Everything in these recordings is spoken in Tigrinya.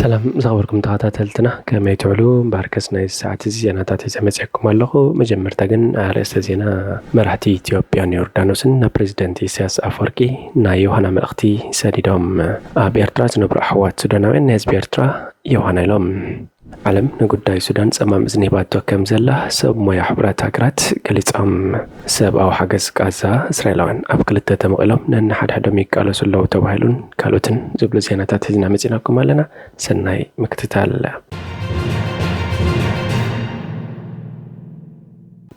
ሰላም ዝኸበርኩም ተኸታተልትና፣ ከመይ ትውዕሉ? እምበኣርከስ ናይ ሰዓት እዚ ዜናታት ሒዘ መጺኣኩም ኣለኹ። መጀመርታ ግን ኣርእስተ ዜና። መራሕቲ ኢትዮጵያን ዮርዳኖስን ናብ ፕሬዚደንት ኢሳያስ ኣፈወርቂ ናይ ዮሃና መልእኽቲ ሰዲዶም። ኣብ ኤርትራ ዝነብሩ ኣሕዋት ሱዳናውያን ንህዝቢ ኤርትራ ዮሃና ኢሎም። ዓለም ንጉዳይ ሱዳን ጸማም እዝኒ ሂባቶ ከም ዘላ ሰብ ሞያ ሕቡራት ሃገራት ገሊጾም። ሰብኣዊ ሓገዝ ቃዛ እስራኤላውያን ኣብ ክልተ ተመቒሎም ነንሓድሕዶም ይቃለሱ ኣለዉ ተባሂሉን ካልኦትን ዝብሉ ዜናታት ሒዝና መጺናኩም ኣለና። ሰናይ ምክትታል።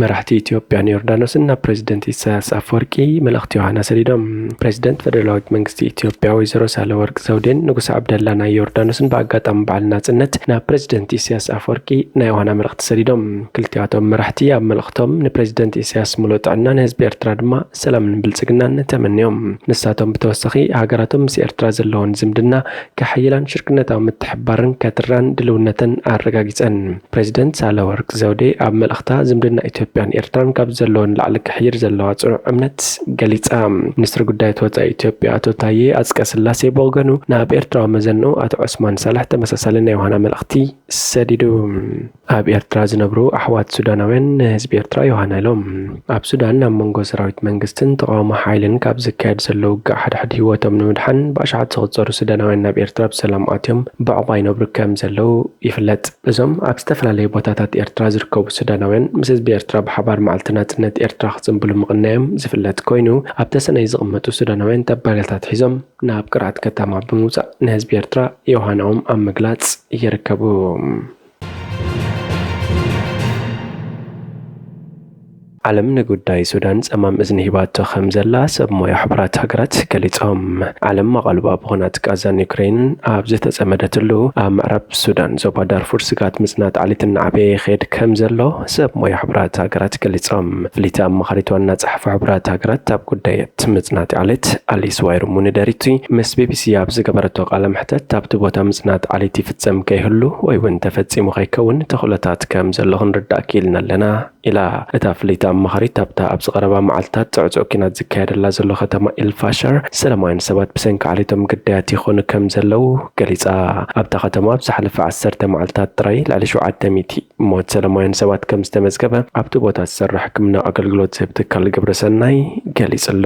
መራሕቲ ኢትዮጵያን ዮርዳኖስን ናብ ፕሬዚደንት ኢሳያስ ኣፈወርቂ መልእኽቲ ዮሃና ሰዲዶም። ፕሬዚደንት ፈደራላዊት መንግስቲ ኢትዮጵያ ወይዘሮ ሳህለወርቅ ዘውዴን ንጉስ ዓብደላ ናይ ዮርዳኖስን ብኣጋጣሚ በዓል ናጽነት ናብ ፕሬዚደንት ኢሳያስ ኣፈወርቂ ናይ ዮሃና መልእኽቲ ሰዲዶም። ክልቲኣቶም መራሕቲ ኣብ መልእኽቶም ንፕሬዚደንት ኢሳያስ ሙሉእ ጥዕና፣ ንህዝቢ ኤርትራ ድማ ሰላምን ብልጽግናን ተመንዮም። ንሳቶም ብተወሳኺ ሃገራቶም ምስ ኤርትራ ዘለወን ዝምድና ከሐይላን ሽርክነታዊ ምትሕብባርን ከትራን ድልውነተን ኣረጋጊጸን። ፕሬዚደንት ሳህለወርቅ ዘውዴ ኣብ መልእኽታ ዝምድና ኢትዮጵያን ኤርትራን ካብ ዘለወን ላዕሊ ክሕይር ዘለዋ ጽኑዕ እምነት ገሊጻ። ሚኒስትሪ ጉዳያት ወጻኢ ኢትዮጵያ ኣቶ ታዬ ኣጽቀ ስላሴ ብወገኑ ናብ ኤርትራዊ መዘንኡ ኣቶ ዑስማን ሳልሕ ተመሳሳሊ ናይ ዮሃና መልእኽቲ ሰዲዱ። ኣብ ኤርትራ ዝነብሩ ኣሕዋት ሱዳናውያን ንህዝቢ ኤርትራ ዮሃና ኢሎም። ኣብ ሱዳን ኣብ መንጎ ሰራዊት መንግስትን ተቃውሞ ሓይልን ካብ ዝካየድ ዘሎ ውግእ ሓድሕድ ህይወቶም ንምድሓን ብኣሽሓት ዝቑጸሩ ሱዳናውያን ናብ ኤርትራ ብሰላም ኣትዮም ብዕቑባ ይነብሩ ከም ዘለዉ ይፍለጥ። እዞም ኣብ ዝተፈላለዩ ቦታታት ኤርትራ ዝርከቡ ሱዳናውያን ምስ ህዝቢ ኤርትራ ብሓባር መዓልቲ ናጽነት ኤርትራ ክጽንብሉ ምቕናዮም ዝፍለጥ ኮይኑ፣ ኣብ ተሰነይ ዝቕመጡ ሱዳናውያን ተባጋታት ሒዞም ናብ ቅርዓት ከተማ ብምውጻእ ንህዝቢ ኤርትራ ዮሃናኦም ኣብ ምግላጽ ይርከቡ። ዓለም ንጉዳይ ሱዳን ጸማም እዝኒ ሂባቶ ከም ዘላ ሰብ ሞያ ሕቡራት ሃገራት ገሊጾም። ዓለም ኣቓልባ ብኹናት ቃዛን ዩክሬንን ኣብ ዝተጸመደትሉ፣ ኣብ ምዕራብ ሱዳን ዞባ ዳርፉር ስግኣት ምጽናት ዓሌት እናዓበየ ይኸይድ ከም ዘሎ ሰብ ሞያ ሕቡራት ሃገራት ገሊጾም። ፍልይቲ ኣማኻሪት ዋና ጸሓፊ ሕቡራት ሃገራት ኣብ ጉዳያት ምጽናት ዓሌት ኣሊስ ዋይርሙ ንደሪቲ ምስ ቢቢሲ ኣብ ዝገበረቶ ቃለ መሕተት፣ ኣብቲ ቦታ ምጽናት ዓሌት ይፍጸም ከይህሉ ወይ እውን ተፈጺሙ ከይከውን ተኽእሎታት ከም ዘሎ ክንርዳእ ክኢልና ኣለና ኢላ። እታ ፍልይቲ ኣማኻሪት ኣብታ ኣብዚ ቀረባ መዓልታት ጽዕጹዕ ኲናት ዝካየደላ ዘሎ ከተማ ኤልፋሸር ሰላማውያን ሰባት ብሰንኪ ዓሌቶም ግዳያት ይኾኑ ከም ዘለዉ ገሊጻ። ኣብታ ከተማ ኣብ ዝሓለፈ ዓሰርተ መዓልታት ጥራይ ልዕሊ ሸውዓተ ሚእቲ ሞት ሰላማውያን ሰባት ከም ዝተመዝገበ ኣብቲ ቦታ ዝሰርሕ ሕክምና ኣገልግሎት ዝህብ ትካል ግብረ ሰናይ ገሊጹ ኣሎ።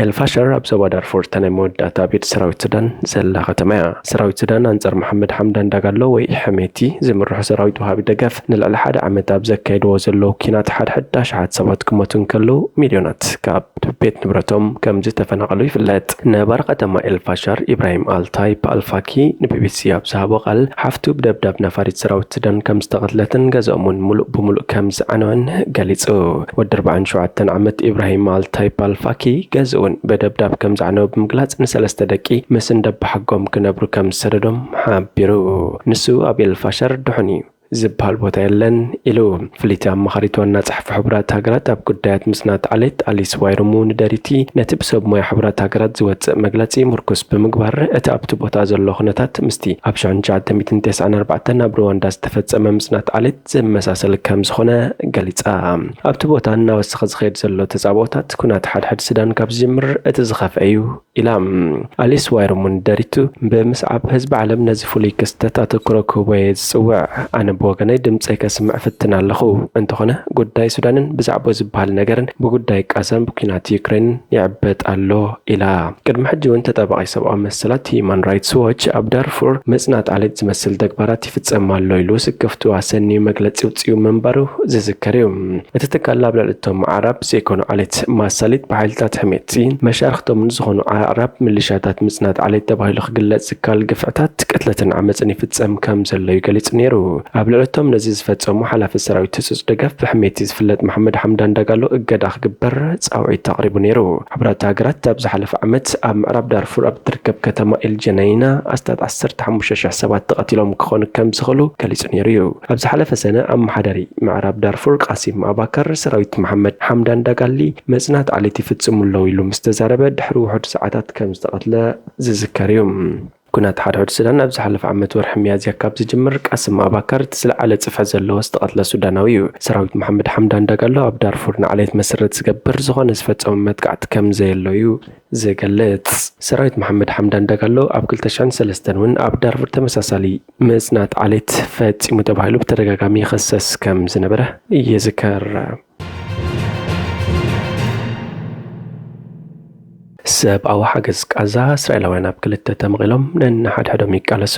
ኤልፋሸር ኣብ ዞባ ዳርፉር እታ ናይ መወዳእታ ኣብ ኢድ ሰራዊት ሱዳን ዘላ ከተማ እያ። ሰራዊት ሱዳን ኣንጻር መሓመድ ሓምዳን ዳጋሎ ወይ ሕሜቲ ዝምርሑ ሰራዊት ወሃቢ ደገፍ ንልዕሊ ሓደ ዓመት ኣብ ዘካየድዎ ዘለዉ ኲናት ሓድሕድ ኣሽሓት ሰባት ክሞቱ እንከለዉ ሚልዮናት ካብ ቤት ንብረቶም ከም ዝተፈናቐሉ ይፍለጥ። ነባሪ ከተማ ኤልፋሻር ኢብራሂም ኣልታይፕ ኣልፋኪ ንቢቢሲ ኣብ ዝሃቦ ቃል፣ ሓፍቱ ብደብዳብ ነፋሪት ሰራዊት ሱዳን ከም ዝተቐትለትን ገዝኦም እውን ሙሉእ ብሙሉእ ከም ዝዓነወን ገሊጹ። ወዲ ኣርባዓን ሸውዓተን ዓመት ኢብራሂም ኣልታይፕ ኣልፋኪ ገዝኡ እውን ብደብዳብ ከም ዝዓነወ ብምግላጽ፣ ንሰለስተ ደቂ ምስ እንደባሓጎም ክነብሩ ከም ዝሰደዶም ሓቢሩ። ንሱ ኣብ ኤልፋሻር ድሑን እዩ ዝበሃል ቦታ የለን ኢሉ። ፍልይቲ ኣማኻሪት ዋና ጸሓፊ ሕቡራት ሃገራት ኣብ ጉዳያት ምጽናት ዓሌት ኣሊስ ዋይርሙ ንደሪቲ ነቲ ብሰብ ሞያ ሕቡራት ሃገራት ዝወጽእ መግለጺ ምርኩስ ብምግባር፣ እቲ ኣብቲ ቦታ ዘሎ ኩነታት ምስቲ ኣብ ሽሕን ትሽዓተ ሚእትን ተስዓን ኣርባዕተን ኣብ ሩዋንዳ ዝተፈጸመ ምጽናት ዓሌት ዝመሳሰል ከም ዝኾነ ገሊጻ። ኣብቲ ቦታ እናወሰኸ ዝኸይድ ዘሎ ተጻብኦታት፣ ኩናት ሓድሕድ ሱዳን ካብ ዝጅምር እቲ ዝኸፍአ እዩ ኢላ። ኣሊስ ዋይርሙን ደሪቱ፣ ብምስዓብ ህዝቢ ዓለም ነዚ ፍሉይ ክስተት ኣተኩሮ ክህቦ እየ ዝጽውዕ። ኣነ ብወገነይ ድምጸይ ከስምዕ ፍትን ኣለኹ። እንተኾነ፣ ጉዳይ ሱዳንን ብዛዕባ ዝበሃል ነገርን ብጉዳይ ቃዛን ብኲናት ዩክሬንን ይዕበጥ ኣሎ ኢላ። ቅድሚ ሕጂ እውን ተጣባቒ ሰብኣዊ መሰላት ሂዩማን ራይትስ ዎች ኣብ ዳርፉር ምጽናት ዓሌት ዝመስል ተግባራት ይፍጸም ኣሎ ኢሉ ስክፍትኡ ኣሰንዩ መግለጺ ኣውጺኡ ምንባሩ ዝዝከር እዩ። እቲ ትካል ኣብ ልዕሊ እቶም ኣዕራብ ዘይኮኑ ዓሌት ማሳሊት ብሓይልታት ሕሜቲ መሻርኽቶም ንዝኾኑ ኣዕራብ ሚሊሻታት ምጽናት ዓሌት ተባሂሉ ክግለጽ ዝከኣል ግፍዕታት፣ ቅትለትን ዓመጽን ይፍጸም ከም ዘሎ እዩ ገሊጹ ነይሩ። ኣብ ልዕሊ እቶም ነዚ ዝፈጸሙ ሓላፊ ሰራዊት ህጹጽ ደገፍ ብሕሜቲ ዝፍለጥ መሓመድ ሓምዳን ዳጋሎ እገዳ ክግበር ጻውዒት ኣቕሪቡ ነይሩ። ሕቡራት ሃገራት ኣብ ዝሓለፈ ዓመት ኣብ ምዕራብ ዳርፉር ኣብ እትርከብ ከተማ ኤል ጀነይና ኣስታት ዓሰርተ ሓሙሽተ ሽሕ ሰባት ተቐቲሎም ክኾኑ ከም ዝኽእሉ ገሊጹ ነይሩ እዩ። ኣብ ዝሓለፈ ሰነ ኣመሓዳሪ ምዕራብ ዳርፉር ቃሲም ኣባከር፣ ሰራዊት መሓመድ ሓምዳን ዳጋሊ መጽናት ዓሌት ይፍጽሙ ኣለዉ ኢሉ ምስ ተዛረበ፣ ድሕሪ ውሑድ ሰዓታት ከም ዝተቐትለ ዝዝከር እዩ። ኩናት ሓድሕድ ሱዳን ኣብ ዝሓለፈ ዓመት ወርሒ ሚያዝያ ካብ ዝጅምር፣ ቃስም ኣባካር እቲ ዝለዓለ ጽፍሒ ዘለዎ ዝተቐትለ ሱዳናዊ እዩ። ሰራዊት መሓመድ ሓምዳን ዳጋሎ ኣብ ዳርፉር ንዓሌት መሰረት ዝገብር ዝኾነ ዝፈጸሞ መጥቃዕቲ ከም ዘየሎ እዩ ዝገልጽ። ሰራዊት መሓመድ ሓምዳን ዳጋሎ ኣብ ክልተ ሽሕን ሰለስተን እውን ኣብ ዳርፉር ተመሳሳሊ ምጽናት ዓሌት ፈጺሙ ተባሂሉ ብተደጋጋሚ ይኸሰስ ከም ዝነበረ ይዝከር። ሰብኣዊ ሓገዝ ቃዛ፣ እስራኤላውያን ኣብ ክልተ ተመቒሎም ነንሓድሕዶም ይቃለሱ።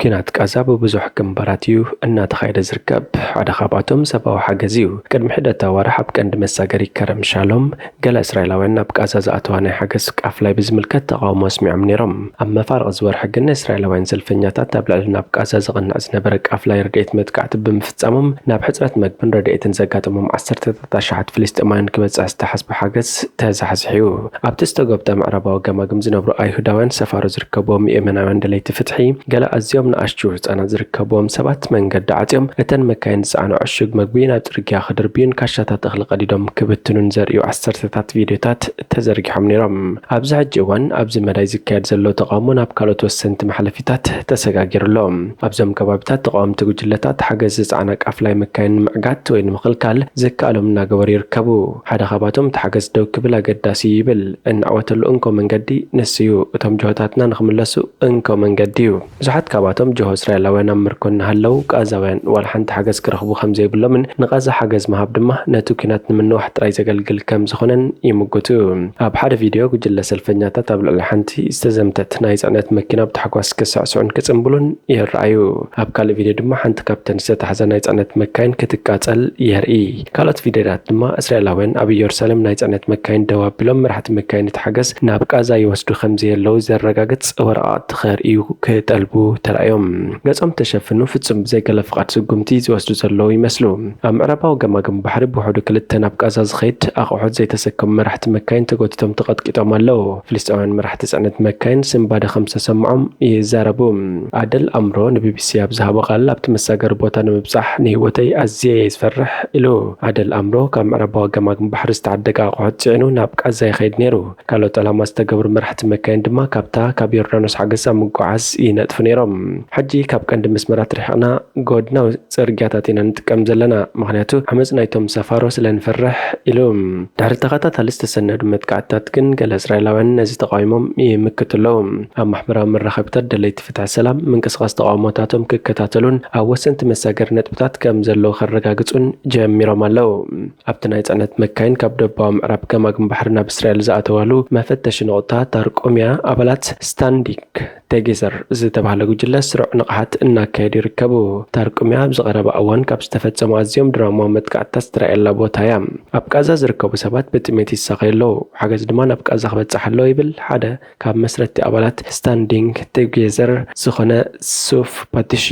ኲናት ቃዛ ብብዙሕ ግንባራት እዩ እናተኻየደ ዝርከብ። ሓደ ካብኣቶም ሰብኣዊ ሓገዝ እዩ። ቅድሚ ሒደት ኣዋርሕ ኣብ ቀንዲ መሳገሪ ከረም ሻሎም፣ ገለ እስራኤላውያን ናብ ቃዛ ዝኣተዋ ናይ ሓገዝ ቃፍላይ ብዝምልከት ተቓውሞ ኣስሚዖም ነይሮም። ኣብ መፋርቕ እዚ ወርሒ ግን እስራኤላውያን ሰልፈኛታት ኣብ ልዕሊ ናብ ቃዛ ዘቕንዕ ዝነበረ ቃፍላይ ረድኤት መጥቃዕቲ ብምፍጻሞም ናብ ሕጽረት መግብን ረድኤትን ዘጋጠሞም ዓሰርተታት ኣሽሓት ፍልስጤማውያን ክበጽሕ ዝተሓስበ ሓገዝ ተዛሕዚሑ እዩ። ኣብቲ ዝተጎብጠ ምዕራባዊ ገማግም ዝነብሩ ኣይሁዳውያን ሰፋሮ ዝርከብዎም የመናውያን ደለይቲ ፍትሒ፣ ገለ ኣዝዮም ንኣሽቱ ህጻናት ዝርከብዎም ሰባት መንገዲ ዓጽዮም እተን መካይን ዝጸዓኖ ዕሹግ መግቢ ናብ ጽርግያ ክድርብዩን ካሻታት እኽሊ ቀዲዶም ክብትኑን ዘርእዩ ዓሰርተታት ቪድዮታት ተዘርጊሖም ነይሮም። ኣብዚ ሕጂ እዋን ኣብዚ መዳይ ዝካየድ ዘሎ ተቓውሞ ናብ ካልኦት ወሰንቲ መሕለፊታት ተሰጋጊሩ ኣሎ። ኣብዞም ከባቢታት ተቓወምቲ ጉጅለታት ሓገዝ ዝጸዓና ቃፍላይ መካይን ንምዕጋት ወይ ንምኽልካል ዝከኣሎም እናገበሩ ይርከቡ። ሓደ ካብኣቶም እቲ ሓገዝ ደው ክብል ኣገዳሲ እዩ ይብል። እንዕወተሉ እንኮ መንገዲ ንሱ እዩ። እቶም ጅሆታትና ንኽምለሱ እንኮ መንገዲ እዩ። ብዙሓት ካብኣቶም ጅሆ እስራኤላውያን ኣብ ምርኮ እናሃለዉ ቃዛውያን ዋላ ሓንቲ ሓገዝ ክረኽቡ ከም ዘይብሎምን ንቃዛ ሓገዝ ምሃብ ድማ ነቲ ኲናት ንምንዋሕ ጥራይ ዘገልግል ከም ዝኾነን ይምጉቱ። ኣብ ሓደ ቪድዮ ጉጅለ ሰልፈኛታት ኣብ ልዕሊ ሓንቲ ዝተዘምተት ናይ ጽዕነት መኪና ብታሕጓስ ክስዕስዑን ክጽንብሉን ይረኣዩ። ኣብ ካልእ ቪድዮ ድማ ሓንቲ ካብተን ዝተታሕዛ ናይ ጽዕነት መካይን ክትቃጸል የርኢ። ካልኦት ቪድዮታት ድማ እስራኤላውያን ኣብ ኢየሩሳሌም ናይ ጽዕነት መካይን ደው ኣቢሎም መራሕቲ መካይን እቲ ሓገዝ ናብ ቃዛ ይወስዱ ከም ዘየለዉ ዘረጋግጽ ወረቓቕቲ ከርእዩ ክጠልቡ ተራእዮም። ገጾም ተሸፍኑ ፍጹም ብዘይ ገለ ፍቓድ ስጉምቲ ዝወስዱ ዘለዉ ይመስሉ። ኣብ ምዕራባዊ ገማግም ባሕሪ ብውሕዱ ክልተ ናብ ቃዛ ዝኸይድ ኣቑሑት ዘይተሰከሙ መራሕቲ መካይን ተጎቲቶም ተቐጥቂጦም ኣለዉ። ፍልስጤማውያን መራሕቲ ጽዕነት መካይን ስንባደ ከም ዝተሰምዖም ይዛረቡ። ኣደል ኣምሮ ንቢቢሲ ኣብ ዝሃቦ ቃል፣ ኣብቲ መሳገሪ ቦታ ንምብጻሕ ንህይወተይ ኣዝየ እየ ዝፈርሕ ኢሉ። ኣደል ኣምሮ ካብ ምዕራባዊ ገማግም ባሕሪ ዝተዓደገ ኣቑሑት ጽዒኑ ናብ ቃዛ ይኸይድ ነይሩ። ካልኦት ዕላማ ዝተገብሩ መራሕቲ መካይን ድማ ካብታ ካብ ዮርዳኖስ ሓገዝ ኣብ ምጉዓዝ ይነጥፉ ነይሮም። ሕጂ ካብ ቀንዲ መስመራት ርሒቕና ጎድናዊ ጽርግያታት ኢና ንጥቀም ዘለና፣ ምኽንያቱ ዓመጽ ናይቶም ሰፋሮ ስለ ንፈርሕ ኢሉ። ድሕሪ ተኸታታሊ ዝተሰነዱ መጥቃዕትታት ግን ገለ እስራኤላውያን ነዚ ተቓዊሞም ይምክቱ ኣለዉ። ኣብ ማሕበራዊ መራኸቢታት ደለይቲ ፍትሒ ሰላም ምንቅስቓስ ተቓውሞታቶም ክከታተሉን ኣብ ወሰንቲ መሳገሪ ነጥብታት ከም ዘለዉ ከረጋግጹን ጀሚሮም ኣለዉ። ኣብቲ ናይ ጽዕነት መካይን ካብ ደቡባዊ ምዕራብ ገማግም ባሕሪ ናብ እስራኤል ዝኣተዋሉ መፈተሺ ነቑጣ ታርቆምያ ኣባላት ስታንዲክ ቴጌዘር ዝተባህለ ጉጅለ ስሩዕ ንቕሓት እናካየዱ ይርከቡ። ታርቆምያ ኣብዚ ቀረባ እዋን ካብ ዝተፈጸሙ ኣዝዮም ድራማዊ መጥቃዕትታት ዝተራእየላ ቦታ እያ። ኣብ ቃዛ ዝርከቡ ሰባት ብጥሜት ይሳቐዩ ኣለዉ፣ ሓገዝ ድማ ናብ ቃዛ ክበጽሕ ኣለዎ ይብል ሓደ ካብ መስረቲ ኣባላት ስታንዲንግ ቱጌዘር ዝኾነ ሱፍ ፓቲሺ።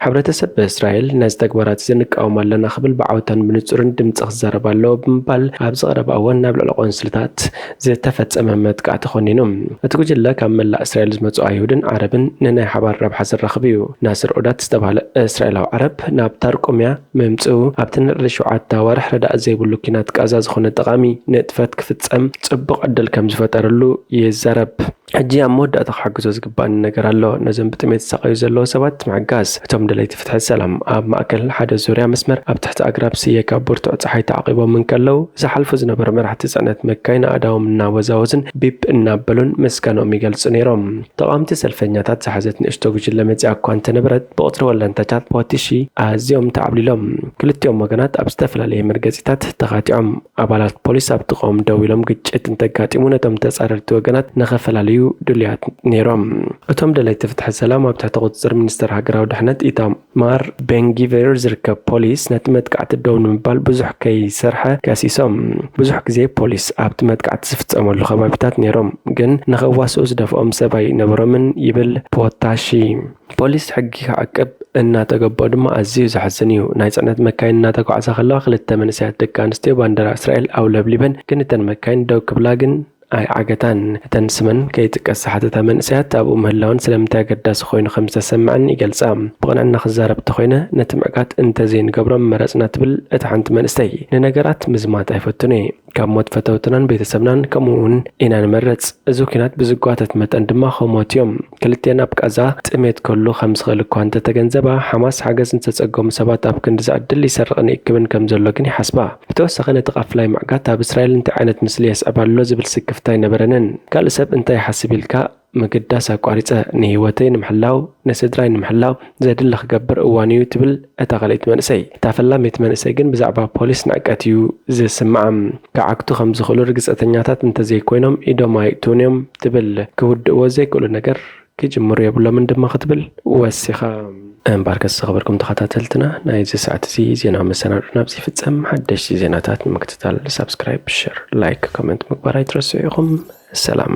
ሕብረተሰብ እስራኤል ነዚ ተግባራት እዚ ንቃወም ኣለና ክብል ብዓውታን ብንጹርን ድምጺ ክዛረብ ኣለዎ ብምባል ኣብዚ ቀረባ እዋን ናብ ልዕሊ ቆንስልታት ዝተፈጸመ መጥቃዕቲ ኮኒኑ። እቲ ጉጅለ ካብ መላእ እስራኤል ዝመጹ ኣይሁድን ዓረብን ንናይ ሓባር ረብሓ ዘራኽብ እዩ። ናስር ኦዳት ዝተባህለ እስራኤላዊ ዓረብ ናብ ታርቆምያ ምምጽኡ ኣብቲ ንልዕሊ ሸውዓተ ኣዋርሕ ረዳእ ዘይብሉ ኲናት ቃዛ ዝኾነ ጠቓሚ ንጥፈት ክፍጸም ጽቡቕ ዕድል ከም ዝፈጠረሉ ይዛረብ። ሕጂ ኣብ መወዳእታ ክሕግዞ ዝግባኣኒ ነገር ኣሎ። ነዞም ብጥሜት ዝሳቐዩ ዘለዉ ሰባት ምሕጋዝ። እቶም ደለይቲ ፍትሒ ሰላም ኣብ ማእከል ሓደ ዙርያ መስመር ኣብ ትሕቲ ኣግራብ ስየ ካብ ብርቱዕ ጸሓይ ተዓቒቦም እንከለዉ፣ ዝሓልፉ ዝነበሩ መራሕቲ ጽዕነት መካይን ኣእዳዎም እናወዛወዙን ቢፕ እናበሉን ምስጋንኦም ይገልጹ ነይሮም። ተቓወምቲ ሰልፈኛታት ዝሓዘት ንእሽቶ ጉጅለ መጺኣ እኳ እንተነበረት፣ ብቑጽሪ ወለንታታት ፖቲሺ ኣዝዮም ተዓብሊሎም። ክልቲኦም ወገናት ኣብ ዝተፈላለየ መርገጺታት ተኻቲዖም። ኣባላት ፖሊስ ኣብቲ ቀውም ደው ኢሎም ግጭት እንተጋጢሙ ነቶም ተጻረርቲ ወገናት ንኸፈላለዩ ድሉያት ነይሮም። እቶም ደለይቲ ፍትሒ ሰላም ኣብ ትሕቲ ቁጽጽር ሚኒስተር ሃገራዊ ድሕነት ኢታማር ቤንጊቨር ዝርከብ ፖሊስ ነቲ መጥቃዕቲ ደው ንምባል ብዙሕ ከይሰርሐ ከሲሶም። ብዙሕ ግዜ ፖሊስ ኣብቲ መጥቃዕቲ ዝፍጸመሉ ከባቢታት ነይሮም፣ ግን ንኸዋስኡ ዝደፍኦም ሰብ ኣይነበሮምን ይብል ፖታሺ። ፖሊስ ሕጊ ክዕቅብ እናተገበኦ ድማ ኣዝዩ ዘሕዝን እዩ። ናይ ጽዕነት መካይን እናተጓዕዛ ከለዋ ክልተ መንእሰያት ደቂ ኣንስትዮ ባንደራ እስራኤል ኣውለብሊበን፣ ግን እተን መካይን ደው ክብላ ግን ኣይዓገታን። እተን ስመን ከይጥቀስ ዝሓተታ መንእሰያት ኣብኡ ምህላወን ስለምንታይ ኣገዳሲ ኮይኑ ከም ዝተሰምዐን ይገልጻ። ብቕንዕና ክዛረብ እንተኾይነ፣ ነቲ ምዕጋት እንተዘይንገብሮ ምመረጽና ትብል እታ ሓንቲ መንእሰይ። ንነገራት ምዝማት ኣይፈቱን እየ። ካብ ሞት ፈተውትናን ቤተሰብናን ከምኡ እውን ኢና ንመርጽ። እዚ ኲናት ብዝጓተት መጠን ድማ ከሞት እዮም። ክልቴና ኣብ ቃዛ ጥሜት ከሉ ከም ዝኽእል እኳ እንተተገንዘባ፣ ሓማስ ሓገዝ እንተጸገሙ ሰባት ኣብ ክንዲ ዝዕድል ይሰርቕን ይእክብን ከም ዘሎ ግን ይሓስባ። ብተወሳኺ ነቲ ቃፍላይ ምዕጋት ኣብ እስራኤል እንታይ ዓይነት ምስሊ የስዕብ ኣሎ ዝብል ስክፍታ ኣይነበረንን። ካልእ ሰብ እንታይ ይሓስብ ኢልካ ምግዳስ ኣቋሪጸ፣ ንህይወተይ ንምሕላው፣ ንስድራይ ንምሕላው ዘድሊ ክገብር እዋን እዩ ትብል እታ ካልኣይቲ መንእሰይ። እታ ፈላመይቲ መንእሰይ ግን ብዛዕባ ፖሊስ ንዕቀት እዩ ዝስምዓ። ክዓግቱ ከም ዝኽእሉ ርግጸተኛታት እንተዘይኮይኖም ኢዶም ኣይእትውን እዮም ትብል። ክውድእዎ ዘይክእሉ ነገር ክጅምሩ የብሎምን ድማ ክትብል ወሲኻ። እምበኣርከስ ዝኸበርኩም ተኸታተልትና፣ ናይዚ ሰዓት እዚ ዜና መሰናድኦና ኣብዚ ይፍጸም። ሓደሽቲ ዜናታት ንምክትታል ሳብስክራይብ፣ ሸር፣ ላይክ፣ ኮመንት ምግባር ኣይትረስዑ ኢኹም። ሰላም።